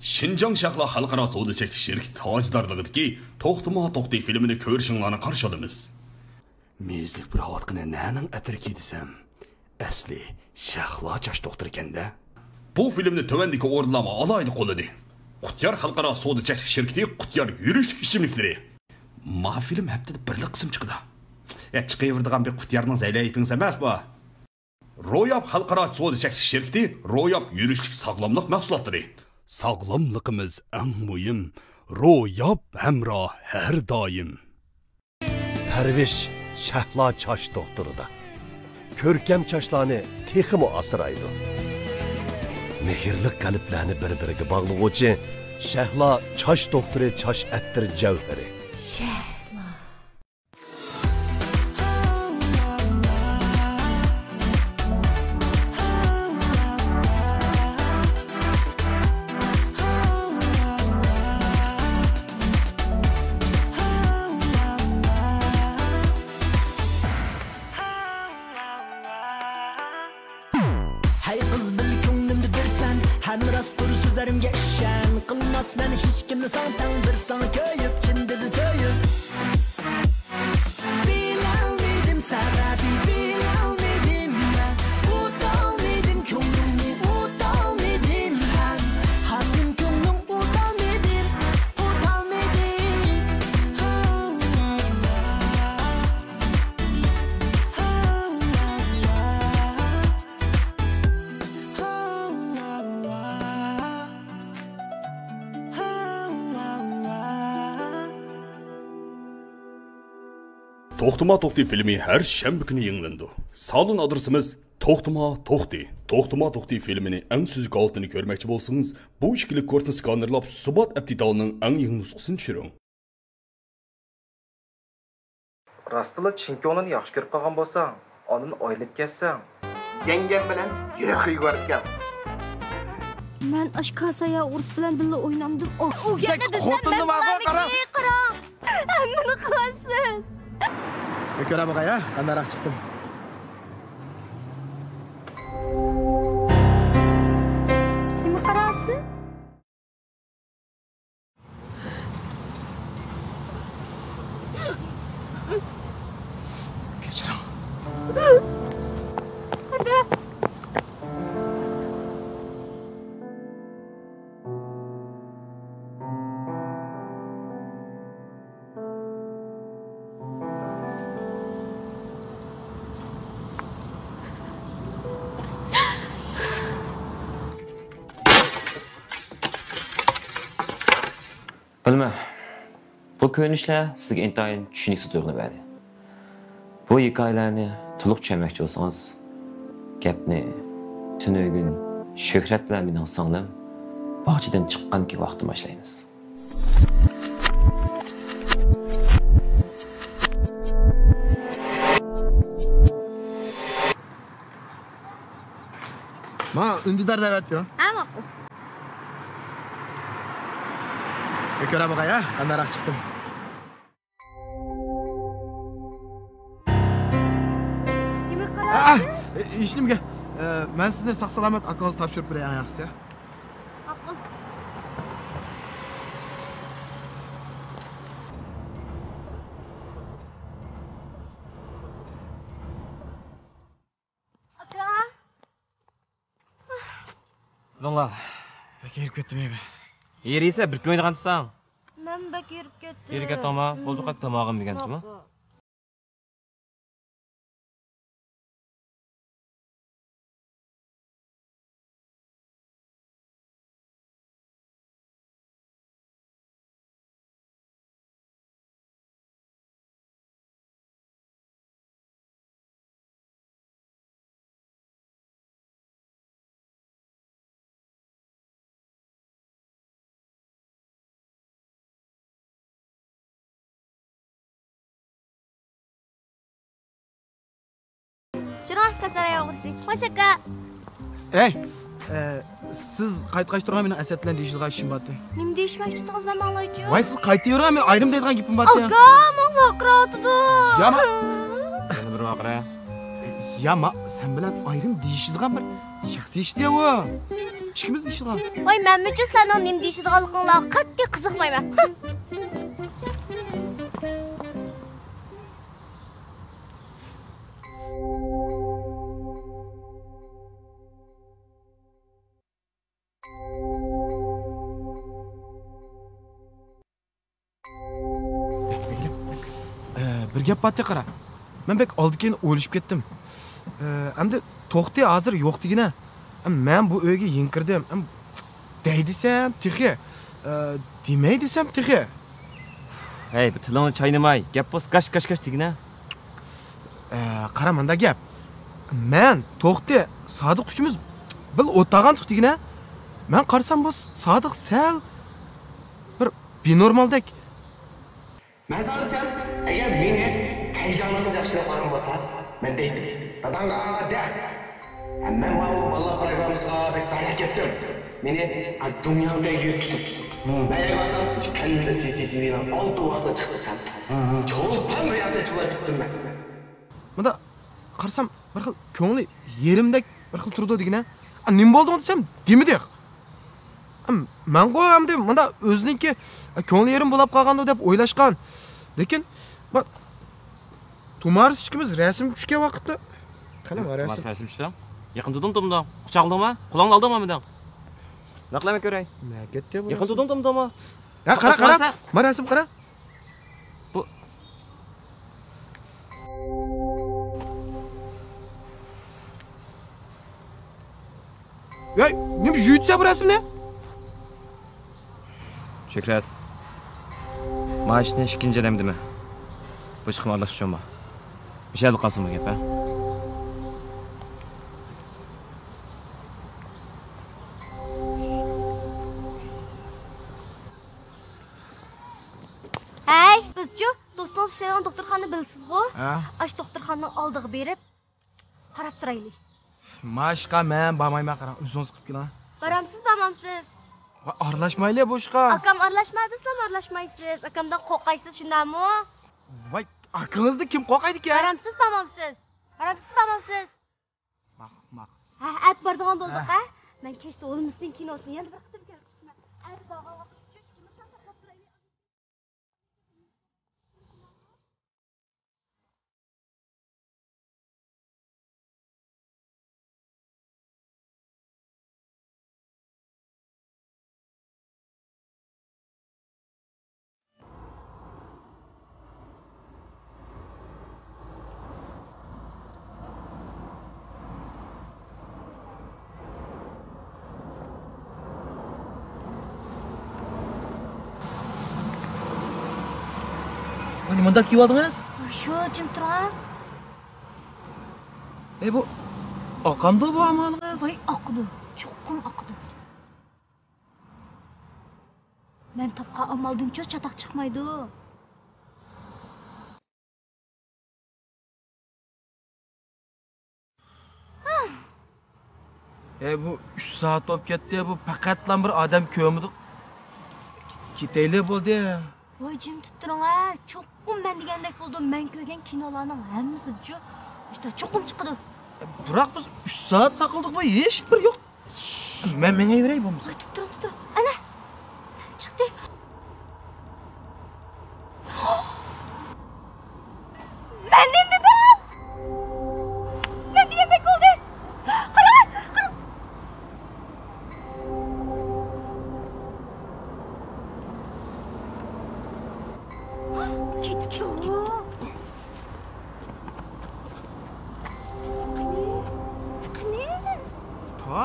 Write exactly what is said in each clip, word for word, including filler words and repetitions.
شىنجاڭ شەھلا خەلقئارا سودا چەكلىك شىركىتى تاجدارلىقىدىكى توختىما توختى فىلىمىنى كۆرۈشۈڭلارنى قارشى ئالىمىز. مېيىزلىك پۇراۋاتقىنى نەنىڭ ئەتىرىكى دېسەم، ئەسلى شەھلا چاچ دوختۇرىكەن-دە. بۇ فىلىمنى تۆۋەندىكى ئورۇنلارمۇ ئالاھىدە قوللىدى. قۇتيار خەلقئارا سودا چەكلىك شىركىتى قۇتيار يۈرۈشلۈك ئىچىملىكلىرى. ما فىلىم ھەپتىدە بىرلا قىسىم چىقىدۇ. يا، چىقىۋېرىدىغان بىر قۇتيارنىڭ زەيلەيپىڭىز ئەمەس بۇ. روياپ خەلقئارا سودا چەكلىك شىركىتى روياپ يۈرۈشلۈك ساغلاملىق مەھسۇلاتلىرى. ساغلاملىقىمىز ئەڭ مۇھىم. روياپ ھەمراھ ھەر دائىم. پەرۋىش شەھلا چاچ دوختۇرىدا. كۆركەم چاچلارنى تېخىمۇ ئاسرايدۇ. مېھىرلىك قەلبلەرنى بىر-بىرىگە باغلىغۇچى شەھلا چاچ دوختۇرى چاچ ئەتىر جەۋھىرى. شەھلا. ھەي قىز، بىل كۆڭلۈمدە بىرسەن، ھەم راستتۇر سۆزلىرىمگە ئىشەن. قىلماسمەن ھېچكىمنى ساڭا تەڭ، بىر ساڭا كۆيۈپ، چىن دىلدىن سۆيۈپ. بىلەلمىدىم سەۋەبى، بىلەلمىدىم مەن، ئۇتالمىدىم كۆڭلۈڭنى، ئۇتالمىدىم ھەم، ھاكىم كۆڭلۈڭ ئۇتالمىدىم، ئۇتالمىدىم. توختىما توختى فىلىمى ھەر شەنبە كۈنى يېڭىلىنىدۇ. سالون ئادرېسىمىز توختىما توختى. توختىما توختى فىلىمىنى ئەڭ سۈزۈك ھالىتىنى كۆرمەكچى بولسىڭىز، بۇ ئىككىلىك كودنى سكانېرلاپ، سۇبات ئەپ دېتالىنىڭ ئەڭ يېڭى نۇسخىسىنى چۈشۈرۈڭ. راستلا چىن كۆڭلۈڭنى ياخشى كۆرۈپ قالغان بولساڭ، ئاندىن ئايرىلىپ كەتسەڭ. يەڭگەم بىلەن يېقىنغا بارىدىكەن. مەن ئاشۇ كاسايا ئورۇس بىلەن بىللە ئوينامدىم. ئۇ گەپنى دېسەم، مەن بۇلارنى قاراڭ. ھەممىنى قىلىسىز. كۆرە باقاي ھە، قانداقراق چىقتىم. نېمە قاراۋاتىسىز؟ كەچۈرۈڭ. بىلىمەن، بۇ كۆرۈنۈشلەر سىزگە ئىنتايىن چۈشىنىكسىز تۇيغۇنى بەردى. بۇ ھېكايىلەرنى تولۇق چۈشەنمەكچى بولسىڭىز، گەپنى تۈنۈگۈن شۆھرەت بىلەن مېنىڭ سىڭلىم باغچىدىن چىققانكى ۋاقتىن باشلايمىز. ماڭا ئۈندىدار دەۋەت بېرىڭ. ھە، ماقۇل. كۆرە باقاي ھە، قانداقراق چىقتىم. نېمە قىلىۋاتىسىز؟ ھېچنېمىگە. مەن سىزنى ساق-سالامەت ئاكىڭىزغا تاپشۇرۇپ بېرەي ئەڭ ياخشىسى. ماقۇل. ئاكا. بىلىڭلار، بەك ھېرىپ كەتتىم ھېيبە. ھېرىسە بىر كۆيىدىغان تۇرساڭ. مەن بەك ھېرىپ كەتتىم. ھېرىپ كەتتىڭما؟ بولدى، قايت تاماقىم دېگەنتىما؟ شۇراڭ، كاساراي ئوغرىسى. خوش ئاكا. ئەي، ئە، سىز قايتقاچ تۇرغان مېنىڭ ئەسەت بىلەن دېيىشىدىغان ئىشىم بارتى. نېمە دېيىشمەكچىدىڭىز، مەن ئاڭلايچۇ؟ ۋاي، سىز قايتىۋېرىڭ، مەن ئايرىم دەيدىغان گېپىم بارتى. ئاكا، ماڭا ۋارقىراۋاتىدۇ. يا، ما-، يەنە بىر ۋارقىرا. يا، ما-، سەن بىلەن ئايرىم دېيىشىدىغان بىر شەخسىي ئىشتى ئۇ. ئىككىمىز دېيىشىدىغان. ۋاي، مەنمۇچۇ سىلەرنىڭ نېمە دېيىشىدىغانلىقىڭلارغا قەتئىي قىزىقمايمەن. ھە. ئە، بىر گەپ بارتى قارا. مەن بەك ئالدى كېيىن ئويلىشىپ كەتتىم. ئە، ئەمدى توختى ھازىر يوق دېگىنە. مەن بۇ ئۆيگە يېڭى كىردىم. ئەم، دەي دېسەم تېخى، ئە، دېمەي دېسەم تېخى. ھەي، بۇ تىلىڭنى چاينىماي، گەپ بولسا گاش، گاش، گاش دېگىنە. ئە، قارا، مۇنداق گەپ. مەن، توختى، سادىق ئۈچىمىز بىللە ئولتۇرغانتۇق دېگىنە. مەن قارىسام، بۇ سادىق سەل بىر بىنورمالدەك. مەن ساڭا دېسەم، ئەگەر مېنى تەيجانىڭىز ياخشى كۆرۈپ قارىمىسا، مەن دەيتتىم، داداڭغا ئاڭا دە. ھە، مەن ماۋۇ بالىلار پروگراممىسىغا بەك زايە كەتتىم. مېنى، ھە، دۇنيانىڭ تەگىگە تۇتۇپ. مەن يەنە بارسام، كەللىمدە سىسىتىزنىڭ ئالتە ۋاقتىدا چىقتى سەن. چولپان رىياسەتچى بولاپ كەتتىم مەن. مۇندا قارىسام، بىر خىل كۆڭلى يېرىمدەك بىر خىل تۇرىدۇ دېگىنە. ئا، نېمە بولدۇڭ دېسەم، دېمىدى. ئەم، مەنغۇ ئەمدى مۇندا ئۆزىنىڭكى، ئە، كۆڭلى يېرىم بولاپ قالغاندۇ دەپ ئويلاشقان. لېكىن، ما، تۇمارىس ئىككىمىز رەسىمگە چۈشكەن ۋاقىتتا. قېنى، ما، رەسىم. تۇمارىس رەسىم چۈشتى. يېقىن تۇردۇڭ، تۇمدا. قۇچاقلىدىڭما؟ قولۇڭنى ئالدىڭما مېنىڭ؟ نەقلەمە كۆرەي. نەگەتتە بۇ يېقىن رەسىم؟ تۇردۇڭ، تۇمدىما؟ ھە، قارا، قارا. ما، رەسىم قارا. بۇ. ۋەي، نېمە يۇيۇۋېتىسەن بۇ رەسىمنى؟ شۆھرەت، مانا ئىشنى ئىككىنچى ئادەم دېمە. بۇ ئىشقا ئارىلاشقۇچۇڭ بار. مۇشۇ يەردە قالسۇن بۇ گەپ، ھە؟ ھەي، بىزچۇ، دوستىڭىز ئىشلەيدىغان دوختۇرخانىنى بىلىسىزغۇ؟ ھە. ئاشۇ دوختۇرخانىنىڭ ئالدىغا بېرىپ، قاراپ تۇرايلى. ما ئىشقا مەن بارمايمەن، قاراڭ، ئۆزىڭىز قىلىپ كېلىڭ. بارامسىز، بارمامسىز؟ ۋا، ئارىلاشمايلى بۇ ئىشقا. ئاكام ئارىلاشما دېسىلا ئارىلاشمايسىز. ئاكامدىن قورقايسىز، شۇنداقمۇ؟ ۋاي، ئاكىڭىزدىن كىم قورقايدىكەن؟ بارامسىز، بارمامسىز؟ بارامسىز، بارمامسىز؟ ماقۇل، ماقۇل. ھە، ئەتە بارىدىغان بولدۇق، ھە. ھە؟ مەن كەچتە ئوغلۇمنىڭ كىنوسىنى يەنە بىر قېتىم كۆرۈپ چىقىمەن. ئەتە بارغان ۋاقىت ئۈچۈن ئىككىمىز ساقلاپ تۇرايلى. بۇنى مۇنداق كىيىۋالدىڭىز؟ شۇ، جىم تۇرۇڭ. ئەي، بۇ ئاقامدۇ بۇ ئامالىڭىز؟ ۋاي، ئاقىدۇ، چوقۇم ئاقىدۇ. مەن تاپقان ئامالدىنچۇ چاتاق چىقمايدۇ. ھە، بۇ ئۈچ سائەت بولۇپ كەتتى، بۇ پەقەتلا بىر ئادەم كۆرمىدۇق. كېتەيلى بولدى. ۋاي، جىم تۇرۇپ تۇرۇڭ ھە، چوقۇم مەن دېگەندەك بولىدۇ، مەن كۆرگەن كىنولارنىڭ ھەممىسىدىچۇ، ئىشتا چوقۇم چىقىدۇ. بىراق بىز ئۈچ سائەت ساقلىدۇق، بۇ ھېچ بىر يوق. مەن مېڭىۋېرەي بولمىسا. ۋاي، تۇرۇپ تۇرۇڭ، تۇرۇپ تۇرۇڭ. ئەنە، چىقتى. مەن نېمە دېدىم؟ نېمە دېگەندەك بولدى؟ قارا، قارا. كېتىپتۇ. قېنى؟ قېنى؟ تا؟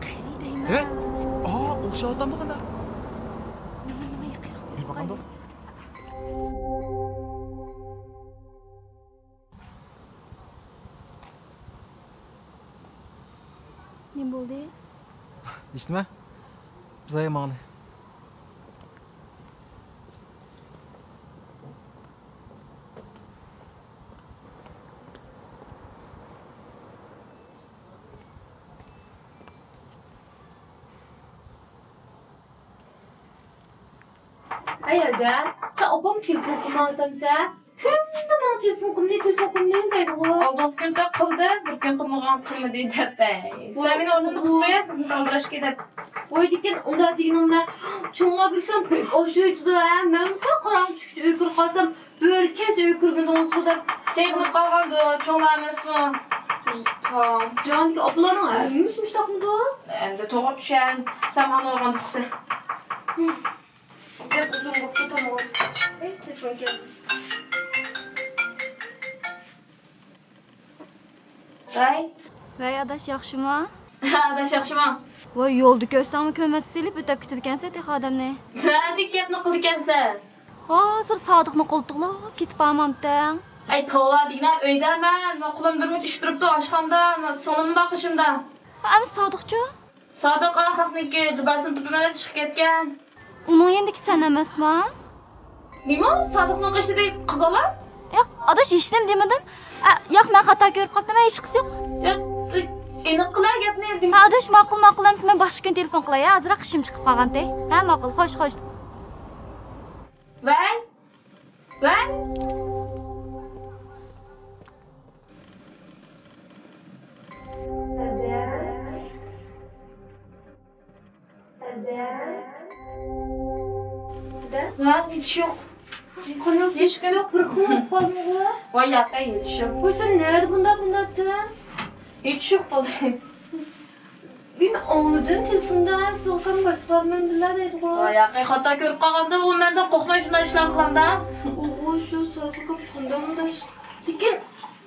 قېنى دەيمەن. ھە؟ ئا، ئوخشاۋاتامدۇ قانداق؟ نېمە، نېمە، يېقىنراق بېرىپ باقامدۇ؟ نېمە بولدى؟ ھېچنېمە. بىز ئايا ماڭىلى. ھەي ئاكا، سەن ئوبدان تېلېفون قىلمايۋاتامسەن؟ كۈندە تېلېفون قىلمىدى، تېلېفون قىلمىدى دەيدىغۇ. ئالدىنقى كۈندە قىلدى، بىر كۈن قىلمىغان، قىلمىدى دەپ. سەن مېنى ئۇنىمىدىڭ، قىلمىدىڭ. خىزمەت ئالدىراشكە دەپ. ۋاي دېگەن، ئۇنداق دېگىنىڭدە، چوڭلار بىلسەم بەك ئاشۇيتىدۇ ھە. مەن بولسا قاراڭغۇ چۈشكىچە ئۆيگە كىرىپ قالسام، بۆرە كەلسە ئۆيگە كىرمىدىڭىزغۇ دەپ. سېغىنىپ قالغاندۇ، چوڭلار ئەمەسمۇ؟ جاھاندىكى ئاپىلارنىڭ ھەممىسى مۇشۇنداقمىدۇ؟ ئەمدى توغرا چۈشەن. سەن ماڭا ئۇرغان تۇخسى. گەپ ئۇزۇن بوپتۇ، تامام. ئەي، تېلېفون كەلدى. ۋەي. ۋەي، ئاداش، ياخشىمۇ؟ ئاداش، ياخشىمۇ؟ ۋاي، يولدا كۆرسەڭمۇ كۆرمەستە سېلىپ ئۆتەپ كېتىدىكەنسەن تېخى ئادەمنى. نەدىكى گەپنى قىلىدىكەنسەن؟ ھازىر سادىقنى قولتۇقلاپ كېتىپ بارمامتىڭ؟ ئەي، توۋا دېگىنە، ئۆيدە مەن، مانا قولۇمدا بىر مۇنچە ئىش تۇرۇپتۇ، ئاشخانىدا، مانا سىڭلىممۇ بار قېشىمدا. ئەمما سادىقچۇ؟ سادىق، ئا، خەقنىڭكى جۇباسىنى تۇتۇپ مەن چىقىپ كەتكەن. ئۇنىڭ يېنىدىكى سەن ئەمەسما؟ نېمە؟ سادىقنىڭ قېشىدىكى قىز بالا؟ ياق، ئاداش، ھېچنېمە دېمىدىم. ئە، ياق، مەن خاتا كۆرۈپ قاپتىمەن، ھېچقىسى يوق. ياق، ئېنىق قىلە گەپنى. ھە، ئاداش، ماقۇل، ماقۇل، ئەمىسە مەن باشقا كۈنى تېلېفون قىلاي، ھە، ئازراق ئىشىم چىقىپ قالغانتى. ھە، ماقۇل، خوش، خوش. ۋەي! ۋەي! ھە، ھېچ يوق. قېنىڭ ھېچ يوق، بىر خىل بولۇپ قالدىڭغۇ؟ ۋاي ياقەي، ھېچ يوق. ۋاي، سەن نەدە بۇنداق بولۇۋاتتىڭ؟ ھېچ يوق بولدى. مەن ئاڭلىدىم تېلېفوندا، سىز ئۇكام باشقىلار بىلەن بىللە دەيدىغۇ. ۋاي ياقەي، خاتا كۆرۈپ قالغاندا ئۇ مەندىن قورقماي شۇنداق ئىشلارنى قىلامدا. ئۇغۇ، شۇ سادىق ئۇكام قانداق مۇنداق ئىش؟ لېكىن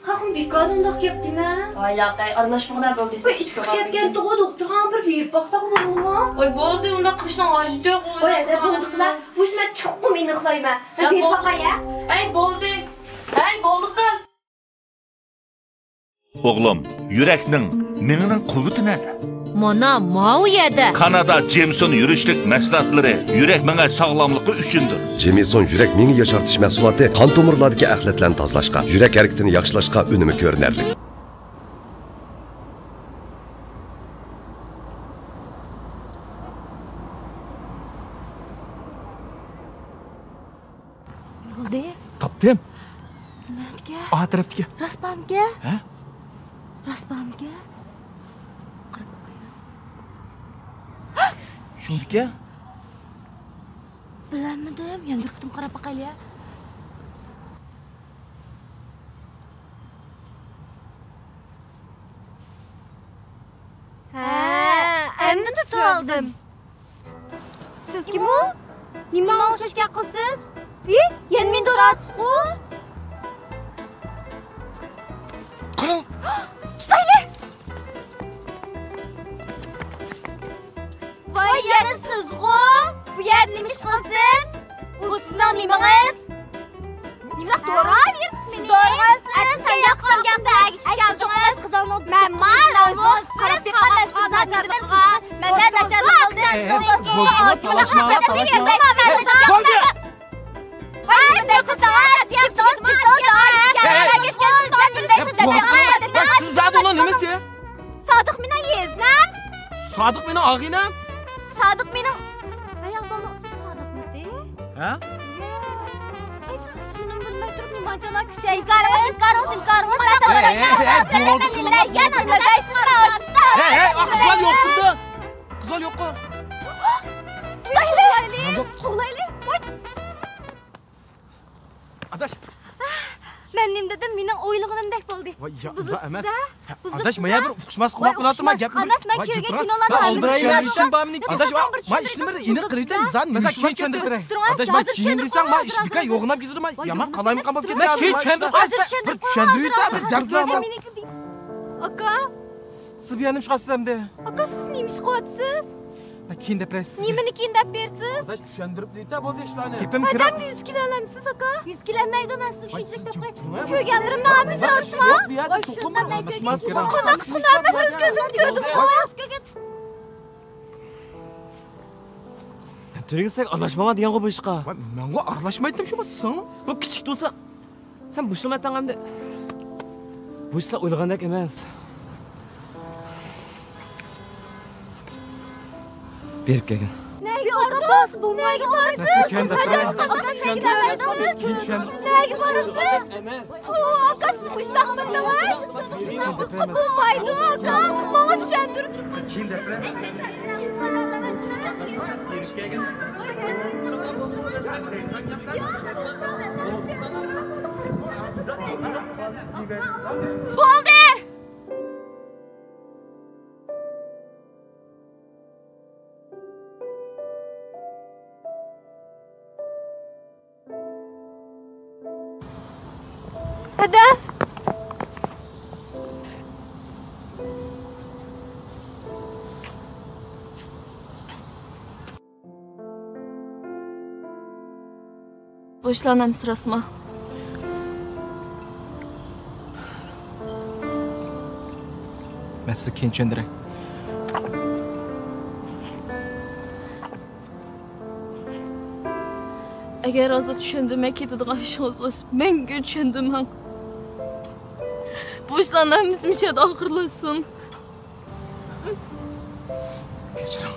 خەقمۇ بىكار ئۇنداق گەپ دېمەس. ۋاي ياقەي، ئارىلاشمىغىنا بولدى. ۋاي، ئىسسىق كەتكەنتىغۇ، دوختۇرغا بىر بېرىپ باقساق بولمىدىمۇ؟ ۋاي بولدى، ئۇنداق قىلىشنىڭ ھاجىتى يوق. ۋاي ھەدە، بولدى قىلا. مۇشۇ مەن چوقۇم ئېنىقلايمەن. مەن بېرىپ باقاي ھە. ئەي بولدى، ئەي بولدى قىز. ئوغلۇم، يۈرەكنىڭ، مېڭىنىڭ قۇۋۋىتى نەدە؟ مانا، ماۋۇ يەردە. كانادا جېمسون يۈرۈشلۈك مەھسۇلاتلىرى يۈرەك مېڭە ساغلاملىقى ئۈچۈندۇر. جېمسون يۈرەك مېڭە ياشارتىش مەھسۇلاتى قان تومۇرلاردىكى ئەخلەتلەرنى تازىلاشقا، يۈرەك ھەرىكىتىنى ياخشىلاشقا ئۈنۈمى كۆرۈنەرلىك. بولدى. تاپتىم. نەدىكى؟ ئا تەرەپتىكى. راست بارمىكى؟ ھە؟ راست بارمىكى؟ قاراپ باقايلى. شۇندىكى؟ بىلەلمىدىم. يەنە بىر قېتىم قاراپ باقايلى. ھە، ئەمدى تۇتۇۋالدىم. سىز كىم ئۇ؟ نېمە ماڭا ئوخشاش گەپ قىلىسىز؟ ۋى، يەنە مېنى دورا ئاتىسىزغۇ؟ قاراڭ. تۇتايلى! ۋاي، يەنە سىزغۇ؟ بۇ يەردە نېمە ئىش قىلىسىز؟ بۇ سىزنىڭ نېمىڭىز؟ نېمىلا دورا بېرىسىز مېنى؟ سىز دورىغانسىز، سەن ياقسان گەپنى ئەگىشىپ كەلدىڭىز. قىزىڭنى مەن مانا رەپىقە، مەن سىزنىڭ جېنىدىن سىزنى مەندە نەچچە ئادەم قىلدى. بولدى، بولدى، تالاشما، تالاشما. بولدى. سىز زادى ئۇنىڭ نېمىسى؟ سادىق مېنىڭ يېزنەم. سادىق مېنىڭ ئاغىنەم. سادىق مېنىڭ ئاغىنەم. سادىق مېنىڭ. ھەي، ئاپامنىڭ ئىسمى سادىقمىدى؟ ھە؟ ئەي، سىز ئىسمىنىمۇ بىلمەي تۇرۇپ نېمانچىلا كۈچەيسىز؟ ئىنكارىڭىز، ئىنكارىڭىز، ئىنكارىڭىز. ھەي، ھەي، ھەي، ھەي، بولدى، بولدى. ھەي، ھەي، قىزلار يوق بۇردا. قىزلار يوققۇ. تۇتايلى. قوغلايلى. ئاداش. مەن نېمە دېدىم؟ مېنىڭ ئويلىغىنىمدەك بولدى. ۋاي، سىز يا، بۇزۇپسىز ئۇنداق ئەمەس. ھە؟ ھە، بۇزۇپسىز. ئاداش، مايا بىر ئۇقۇشماسلىق بولاپ قالاتتى، مايا گەپنى بىر، ئۇقۇشماسلىق ئەمەس، مەن كۆرگەن كىنولارنىڭ ھەممىسى شۇنداق. ئاداش، مايا ئىشنى بىر ئېنىق قىلىۋېتەي، مايا مۇشۇنى چۈشەندۈرۈپ بېرەي. ئاداش، مايا كېيىن دېسەڭ، مايا ئىش بىكار يوغىناپ كېتىدۇ، مايا يامان قالايمىقان بولۇپ كېتىدۇ. مەن كېيىن چۈشەندۈرۈپ قوياي. بىر چۈشەندۈرۈۋېتە، دەپ تۇرسام. ئاكا. سىز بۇ يەردە نېمە ئىش قىلىسىز ئەمدى؟ ئاكا، سىز نېمە ئىش قىلىۋاتىسىز؟ مەن كېيىن دەپ بېرەيسىز. نېمىنى كېيىن دەپ بېرىسىز؟ ئاداش، چۈشەندۈرۈپ دېيتە بولدى ئىشلارنى. گېپىم كىرىپ. ئادەمنى يۈز كېلەلەمسىز، ئاكا؟ يۈز كېلەلمەيدۇ، مەن سىزنى شۇنچىلىك دەپ قوياي. كۆرگەنلىرىمنىڭ ھەممىسى راستمۇ؟ يوق، بۇ يەردە چوقۇم راست ئەمەس. قانداق ئىش قىلىۋاتىمەن، ئۆز كۆزۈم كۆردۈم. تۈنۈگۈن سەن ئارىلاشماڭ دېگەنغۇ بۇ ئىشقا. ۋاي، مەنغۇ ئارىلاشمايتتىم شۇ، سىڭلىم. بۇ كىچىك تۇرسا. سەن بۇ ئىشنى ئەتەڭ ئەمدى. بۇ ئىشلار ئويلىغاندەك ئەمەس. بېرىپ كەلگىن. نەگە ئاكا، بولمايدۇ، بارىسىز. نەگە بارىسىز؟ ئاكا، سىز مۇشتاقسىز دېمەي. بولمايدۇ، ئاكا. ماڭا چۈشەندۈر. بولدى! ھەدە! بۇ ئىشلارنى ئەمسىراسما؟ مەن سىزگە كېيىن چۈشەندۈرەي. ئەگەر ھازىر چۈشەندۈرمەي كېتىدىغان ئىشىڭىز بولسا، مەڭگۈ چۈشەندۈرمەڭ. بۇ ئىشلارنىڭ ھەممىسى مۇشۇ يەردە ئاخىرلاشسۇن. كەچۈرۈڭ.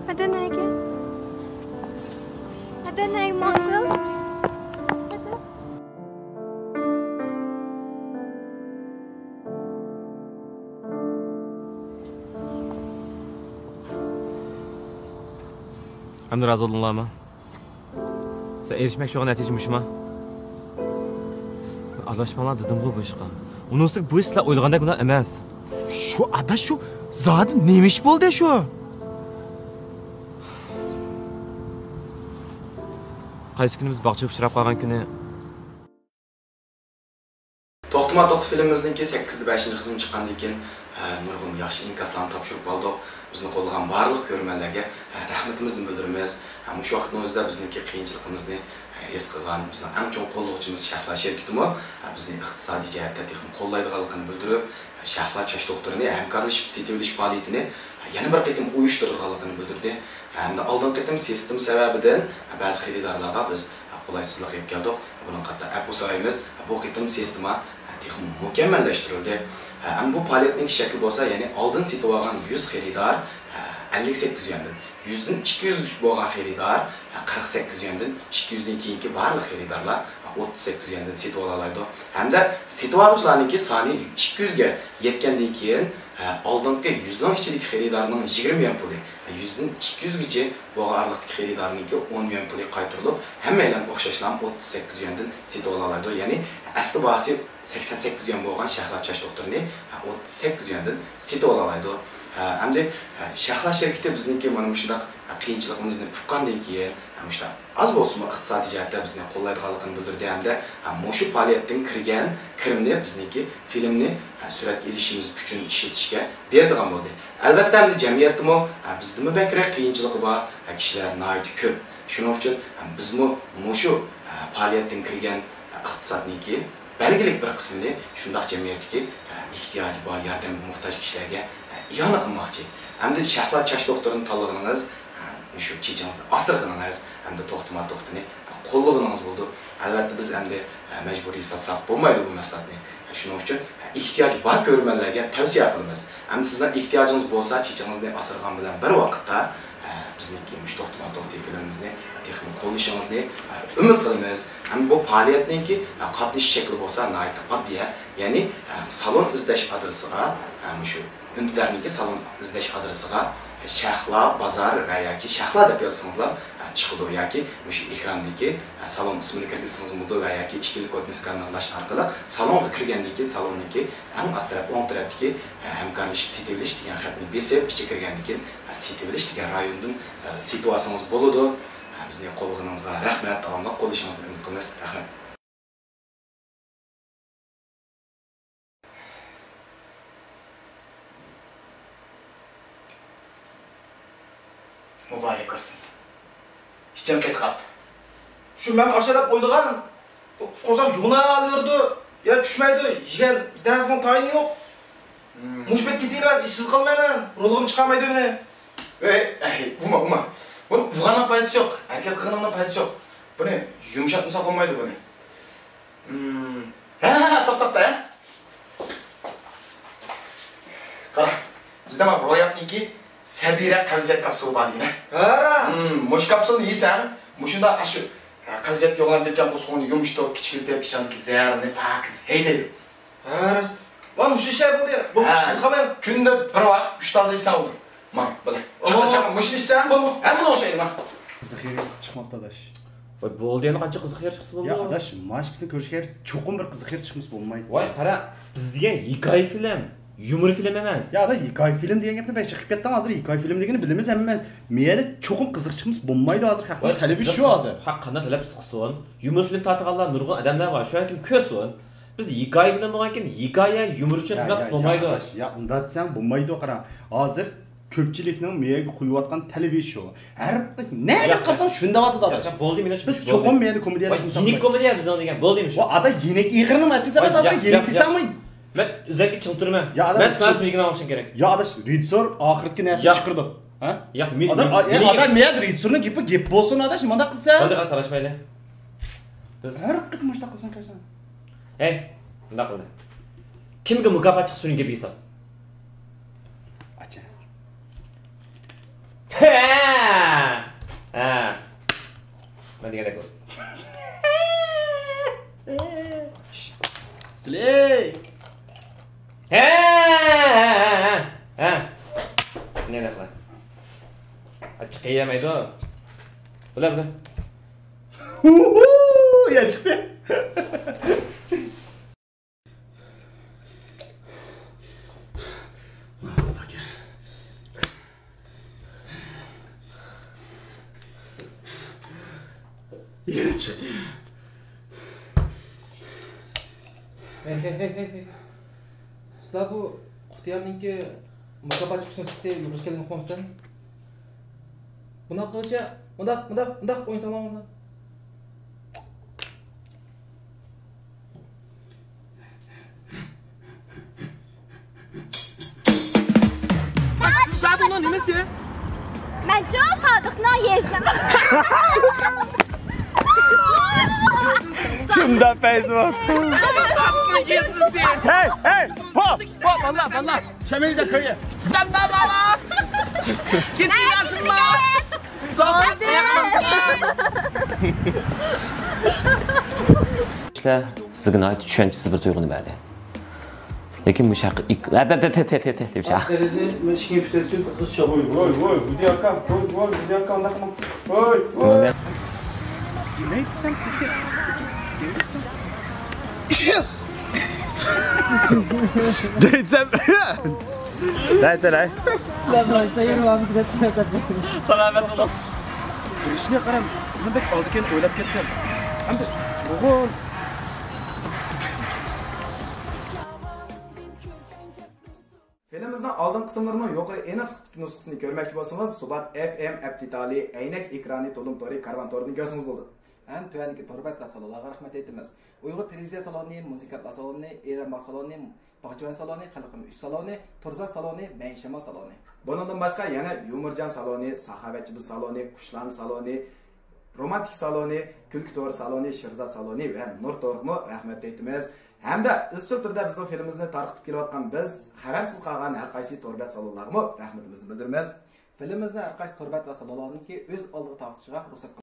ھەدە نەگە؟ ھەدە نەگە ماڭدىڭ؟ ھەدە. ئەمدى رازى بولدۇڭلارمۇ؟ سەن ئېرىشمەكچى بولغان نەتىجە مۇشۇما؟ ئاداشماڭلار دېدىمغۇ بۇ ئىشقا. ئۇنىڭ ئۈستىگە بۇ ئىش سىلەر ئويلىغاندەك گۇناھ ئەمەس. شۇ ئاداش، شۇ زادى نېمە ئىش بولدى شۇ؟ قايسى كۈنى بىز باغچىغا ئۇچراپ قالغان كۈنى؟ توختىما توختى فىلىمىمىزنىڭكى سەككىزدە بەشىنچى قىسمى چىققاندىن كېيىن، ھە، نۇرغۇن ياخشى ئىنكاسلارنى تاپشۇرۇپ قالدۇق. بىزنى قوللىغان بارلىق كۆرۈرمەنلەرگە، ھە، رەھمىتىمىزنى بىلدۈرىمىز. ھە، مۇشۇ ۋاقىتنىڭ ئۆزىدە بىزنىڭكى قىيىنچىلىقىمىزنى، ھە، ھېس قىلغان بىزنىڭ ئەڭ چوڭ قوللىغۇچىمىز شەھلا شىركىتىمۇ، ھە، بىزنى ئىقتىسادىي جەھەتتە تېخىمۇ قوللايدىغانلىقىنى بىلدۈرۈپ، ھە، شەھلا چاچ دوختۇرىنى ھەمكارلىشىپ سېتىۋېلىش پائالىيىتىنى، ھە، يەنە بىر قېتىم ئۇيۇشتۇرىدىغانلىقىنى بىلدۈردى. ھەمدە ئالدىنقى قېتىم سىستېما سەۋەبىدىن، ھە، بەزى خېرىدارلارغا بىز قولايسىزلىق يەپ كەلدۇق. بۇنىڭغا قاتتىق ئەپۇ سورايمىز. بۇ قېتىم سىستېما تېخىمۇ مۇكەممەللەشتۈرۈلدى. ئەمما بۇ پائالىيەتنىڭ شەكلى بولسا، يەنى ئالدىن سېتىۋالغان يۈز خېرىدار ئەللىك سەككىز يۈەندىن، يۈزدىن ئىككى يۈز بولغان خېرىدار قىرىق سەككىز يۈەندىن، ئىككى يۈزدىن كېيىنكى بارلىق خېرىدارلار ئوتتۇز سەككىز يۈەندىن سېتىۋالالايدۇ. ھەمدە سېتىۋالغۇچىلارنىڭكى سانى ئىككى يۈزگە يەتكەندىن كېيىن، ئە، ئالدىنقى يۈزنىڭ ئىچىدىكى خېرىدارنىڭ يىگىرمە يۈەن پۇلى، ئە، يۈزدىن ئىككى يۈزگىچە بولغان ئارىلىقتىكى خېرىدارنىڭكى ئون يۈەن پۇلى قايتۇرۇلۇپ، ھەممەيلەن ئوخشاشلا ئوتتۇز سەككىز يۈەندىن سېتىۋالالايدۇ. يەنى ئەسلى باھاسى سەكسەن سەككىز يۈەن بولغان شەھلا چاچ دوختۇرىنى، ئە، ئوتتۇز سەككىز يۈەندىن سېتىۋالالايدۇ. ئە، ئەمدى، ئە، شەھلا شىركىتى بىزنىڭكى مانا مۇشۇنداق، ئە، قىيىنچىلىقىمىزنى ئۇققاندىن كېيىن، ئە، مۇشۇنداق ئاز بولسىمۇ ئىقتىسادىي جەھەتتە بىزنى قوللايدىغانلىقىنى بىلدۈردى ھەمدە، ھە، مۇشۇ پائالىيەتتىن كىرگەن كىرىمنى بىزنىڭكى فىلىمنى، ھە، سۈرەتكە ئېلىشىمىز ئۈچۈن ئىشلىتىشكە بېرىدىغان بولدى. ئەلۋەتتە، ئەمدى جەمئىيەتتىمۇ، ھە، بىزدىنمۇ بەكرەك قىيىنچىلىقى بار، ھە، كىشىلەر ناھايىتى كۆپ. شۇنىڭ ئۈچۈن، ھە، بىزمۇ مۇشۇ، ھە، پائالىيەتتىن كىرگەن، ھە، ئىقتىسادنىڭكى بەلگىلىك بىر قىسمىنى شۇنداق جەمئىيەتتىكى، ھە، ئېھتىياجى بار، ياردەمگە موھتاج كىشىلەرگە، ھە، ئىئانە قىلماقچى. ئەمدى شەھلا چاچ دوختۇرىنى تاللىغىنىڭىز، ھە، مۇشۇ چېچىڭىزنى ئاسرىغىنىڭىز ھەمدە توختىما توختىنى، ھە، قوللىغىنىڭىز بولىدۇ. ئەلۋەتتە، بىز ئەمدى، ھە، مەجبۇرىي ساتساق بولمايدۇ بۇ مەھسۇلاتنى. ھە، شۇنىڭ ئۈچۈن، ھە، ئېھتىياجى بار كۆرۈرمەنلەرگە تەۋسىيە قىلىمىز. ئەمدى سىزنىڭ ئېھتىياجىڭىز بولسا، چېچىڭىزنى ئاسرىغان بىلەن بىر ۋاقىتتا، ھە، بىزنىڭكى مۇشۇ توختىما توختى فىلىمىمىزنى تېخىمۇ قوللىشىڭىزنى، ھە، ئۈمىد قىلىمىز. ھەم بۇ پائالىيەتنىڭكى، ھە، قاتنىشىش شەكلى بولسا ناھايىتى ئاددىي، ھە. يەنى، ھە، سالون ئىزدەش ئادرېسىغا، ھە، مۇشۇ ئۈندىدارنىڭكى سالون ئىزدەش ئادرېسىغا شەھلا بازار ۋە ياكى شەھلا دەپ يازسىڭىزلا، ھە، چىقىدۇ. ياكى مۇشۇ ئېكراندىكى، ھە، سالون ئىسمىنى كىرگۈزسىڭىزمۇ بولىدۇ ۋە ياكى ئىككىلىك كودنى سكانىرلاش ئارقىلىق سالونغا كىرگەندىن كېيىن سالوننىڭكى ئەڭ ئاستى تەرەپ ئوڭ تەرەپتىكى، ھە، ھەمكارلىشىپ سېتىۋېلىش دېگەن خەتنى بېسىپ ئىچىگە كىرگەندىن كېيىن، ھە، سېتىۋېلىش دېگەن رايوندىن، ھە، سېتىۋالسىڭىز بولىدۇ. ھە، بىزنى قوللىغىنىڭىزغا رەھمەت، داۋاملىق قوللىشىڭىزنى ئۈمىد قىلىمىز. رەھمەت. ئىچىم قېتىقاتتى. شۇ مەن ئاشۇ دەپ ئويلىغان. قورساق يوغىناۋېرىدۇ. يا چۈشمەيدۇ. يېگەن بىتەرسىنىڭ تايىنى يوق. مۇشۇ پەت كېتىۋېرە، ئىشسىز قالمايمەن. رولغىمۇ چىقارمايدۇ مېنى. ئەي، ئەي، ئۇما، ئۇما. بۇنى ئۇرغاننىڭ پايدىسى يوق. ھەرىكەت قىلغىنىڭنىڭ پايدىسى يوق. بۇنى يۇمشاتمىساق بولمايدۇ بۇنى. ھە، ھە، ھە، توختا، توختا، ھە. قارا، بىزدە مانا روياپنىڭكى سەبىرە قەۋزىيەت كاپسۇلى بار دېگەن، ھە؟ ھە، راست. مۇشۇ كاپسۇلنى يېسەڭ، مۇشۇنداق ئاشۇ، ھە، قەۋزىيەتكە يوغىناپ كەتكەن قورسىقىڭنى يۇمشىتىپ، كىچىكلىتىپ، ئىچىڭدىكى زەھەرنى پاكىز ھەيدەيدۇ. ھە، راست. ۋا، مۇشۇ ئىشلار بولدى. بۇ ھە، ئىشسىز قالمايمەن. كۈندە بىر ۋاق ئۈچ دانە يېسەڭ بولدى. ماڭ، بىلە. چاقا، چاقا، مۇشۇنى ئىچسەڭ، ھەممىنى ئوخشايدۇ، ماڭ. قىزىق يېرى چىقماپتۇ، ئاداش. ۋاي، بولدى، يەنە قانچە قىزىق يېرى چىقسا بولىدۇ؟ يا، ئاداش، ماشكىسىنى كۆرۈشكە چوقۇم بىر قىزىق يېرى چىقمىسا بولمايدۇ. ۋاي، قارا، بىز دېگەن ھېكايە فىلىم، يۇمۇر فىلىم ئەمەس. يا، ئاداش، ھېكايە فىلىم دېگەن گەپنى بەك چىقىپ كەتتىڭ ھازىر. ھېكايە فىلىم دېگەننى بىلىمىز ھەممىمىز. مەيەردە چوقۇم قىزىق چىقمىسا بولمايدۇ ھازىر. خەقنىڭ ۋاي، تەلىپى قىزىق شۇ چىقسا، ھازىر. خەق قانداق تەلەپ چىقسۇن؟ يۇمۇر فىلىم تارتىدىغانلار نۇرغۇن ئادەملەر بار. شۇ ھەركىم كۆرسۇن. بىز ھېكايە فىلىم بولغانكىن، ھېكايە، يۇمۇر ئۈچۈن يا، خىزمەت يا، قىلسا يا، بولمايدۇ. ئاداش، يا، ئۇنداق دېسەڭ بولمايدۇ، قارا. ھازىر كۆپچىلىكنىڭ مېيەگە قويۇۋاتقان تەلىپى شۇ. ھەر نېمە يا، قىلساڭ شۇنداق ئاتىدۇ، يا، ئاداش. يا، بولدى، مېنىڭ بىز چوقۇم مېيەدە كومېدىيە قىلمىساق بولمايدۇ. يېنىك كومېدىيە بىزنىڭ دېگەن. بولدى، مۇشۇ. ۋا، ئاداش، يېنىك ئېغىرنىڭ مەسىلىسى ئەمەس، ۋاي، ھازىر يا، يېنىك يا، دېسەڭمۇ. مەن ئۆزەككە چىڭ تۇرىمەن. يا، ئاداش، مەن سىنارىسىنى ئۆگىنىۋېلىشىم كېرەك. يا، ئاداش، رېژىسسور ئاخىرقى نەرسىنى يا. چىقىرىدۇ. ھە؟ ياق، مېنى، ئادام، مېنى، ئا-، ئە، مېنى ئادام، مېنى رېژىسسورنىڭ گېپى گەپ بولسۇن، ئاداش، مۇنداق قىلسا. بولدى، قا-، تالاشمايلى. بىز ھەر قېتىم مۇشۇنداق قىلساڭ كەلسەڭ. ھەي، مۇنداق قىلدى. كىمگە مۇكاپات چىقسا، شۇنىڭ گېپىگە ھېساب. ئاچا. ھە! ھە. مەن دېگەندەك بولسۇن. سىلەي. ھە، ھە، ھە، ھە، ھە. نېمە قىلاي؟ ئاچچىق يېمەيدۇ. بىلە، بىلە. يا چىقتى. يەنە چىقتى. ھەي، ھەي، ھەي، ھەي، ھەي. سىلەر بۇ قۇتىيارنىڭكى مۇكاپات چىقىشنىڭ سۈپىتى يۇقىرى ئىكەنلىكىنى ئۇقمامسىلەر؟ بۇنداق قىلغۇچە، مۇنداق، مۇنداق، مۇنداق ئوينىساڭلار مۇنداق. سادىقنىڭ نېمىسى؟ مەنچۇ سادىقنىڭ يېزىم. كىمدە پەيزى بار؟ سادىقنىڭ يېزىسى. ھەي، ھەي، ھوپ، ھوپ، باللا، باللا. شەمەيدە كۆيە. سەندە بالا. كېتىۋەرسىڭلار. كىشىلەر سىزگە ناھايىتى چۈشەنچىسىز بىر تۇيغۇنى بەردى. لېكىن مۇشۇ ھەققە ئىك-، ھە، دە، دە، دە، دە، دە، دە، دە، دە، دە. ۋوي، ۋوي، ۋوي، بۇدى ئاكا، ۋوي، ۋوي، بۇدى ئاكا، ئۇنداقمۇ؟ ۋوي، ۋوي. دېمەيدىسەن تېخى. دېمەيدىسەن. دەيسەن. دەيسەن، ھەي. سالامەت قىلىڭ. بىر ئىشنى قاراڭ، مەن بەك ئالدىكەن ئويلاپ كەتتىم. ئەمدى نۇرغۇن. فىلىمىمىزنىڭ ئالدىنقى قىسىملىرىنىڭ يۇقىرى ئېنىقلىقتىكى نۇسخىسىنى كۆرمەكچى بولسىڭىز، سۇبات ئەف ئېم ئەپ دېتالى، ئەينەك ئېكرانى، تولۇم تورى، كارۋان تورىدىن كۆرسىڭىز بولىدۇ. ھەم تۆۋەندىكى تور بەت ۋە سالونلارغا رەھمەت ئېيتىمىز. ئۇيغۇر تېلېۋىزىيە سالونى، مۇزىكانتلار سالونى، ئېرەن باغ سالونى، باغچىۋەن سالونى، خەلقىم ئۈچ سالونى، تورزا سالونى، مەيىن شامال سالونى. بۇنىڭدىن باشقا يەنە يۇمۇرجان سالونى، ساخاۋەتچى بىز سالونى، قۇشلارنى سالونى، رومانتىك سالونى، كۈلكە تورى سالونى، شىرزا سالونى ۋە نۇر تورىغىمۇ رەھمەت ئېيتىمىز. ھەمدە ئىزچىل تۈردە بىزنىڭ فىلىمىمىزنى تارقىتىپ كېلىۋاتقان بىز خەۋەرسىز قالغان ھەر قايسى تور بەت سالونلارغىمۇ رەھمىتىمىزنى بىلدۈرىمىز. فىلىمىمىزنى ھەر قايسى تور بەت ۋە سالونلارنىڭكى ئۆز ئالدىغا تارقىتىشىغا رۇخسەت قىلىمىز.